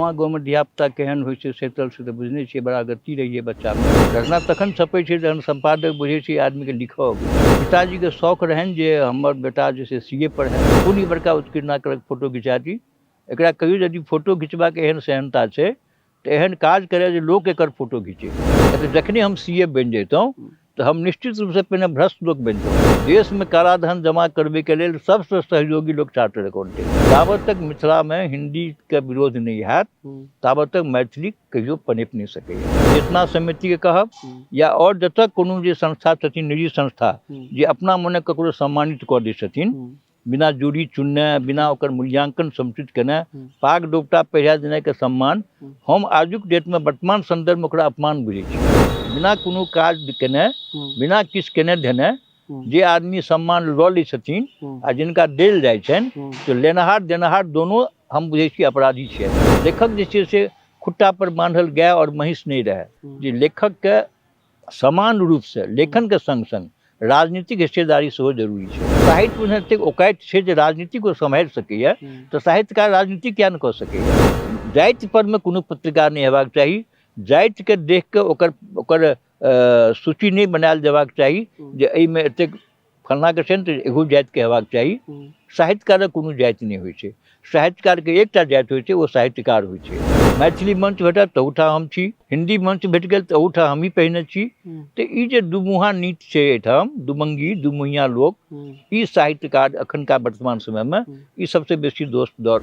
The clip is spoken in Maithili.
गामा गाँवमे धियापुता केहन होइ छै सेटल से तऽ बुझने छियै, बड़ा गति रहियै बच्चामे। रचना तखन छपै छै जहन सम्पादक बुझै छै आदमीके लिखऽ अबै छै। पिताजीके शौक रहनि जे हमर बेटा जे छै सी ए पढ़ए, कोन ई बड़का उत्कीर्णा करक फोटो घिचा दी। एकरा कहियो यदि फोटो घिचबाक एहन सेहनता छै तऽ एहन काज करय जे लोक एकर फोटो घिचै। तऽ जखने हम सी ए बनि जैतहुँ तऽ हम निश्चित रूपसँ पहिने भ्रष्ट लोक बनितहुँ। देशमे कालाधन जमा करबैके लेल सबसँ सहयोगी लोक चार्टर्ड अकाउंटेंट। ताबत तक मिथिलामे हिन्दीके विरोध नहि हैत ताबत तक मैथिली कहियो पनपि नहि सकैए। चेतना समितिके कहब या आओर जतऽ कोनो जे संस्था छथिन, निजी संस्था जे अपना मने ककरो सम्मानित कऽ दै छथिन बिना जूरी चुनने, बिना ओकर मूल्यांकन समुचित केने, पाग डोपटा पहिरा देनाइके सम्मान हम आजुक डेटमे वर्तमान सन्दर्भमे ओकरा अपमान बुझै छी। बिना कोनो काज केने, बिना किछु केने धेने जे आदमी सम्मान लऽ लै छथिन आ जिनका देल जाइ छनि, तऽ लेनहार देनहार दोनो हम बुझै छी अपराधी छियै। लेखक जे छै से खुट्टा पर बान्हल गाय आओर महींस नहि रहै, जे लेखकके समान रूपसँ लेखनके सङ्ग सङ्ग राजनीतिक हिस्सेदारी सेहो जरूरी छै। साहित्यमे एतेक औकाति छै जे राजनीतिक ओ सम्हारि सकैए, तऽ साहित्यकार राजनीति किया नहि कऽ सकैए? जाति परमे कोनो पत्रिका नहि हेबाक चाही। जातिके देख कऽ ओकर ओकर सूची नहि बनायल जेबाक चाही जे एहिमे एतेक फल्लाँके छनि तऽ एहू जातिके हेबाक चाही। साहित्यकारक कोनो जाति नहि होइ छै। साहित्यकारके एकटा जाति होइ छै, ओ साहित्यकार होइ छै। मैथिली मंच भेटत तहूठाम हम छी, हिन्दी मंच भेट गेल तहूठाम हमही पहिने छी। तऽ ई जे दुमुहा नीति छै एहिठाम, दुमंगी दुमुहिया लोक, ई साहित्यकार अखनका वर्तमान समयमे ई सबसँ बेसी दोष दऽ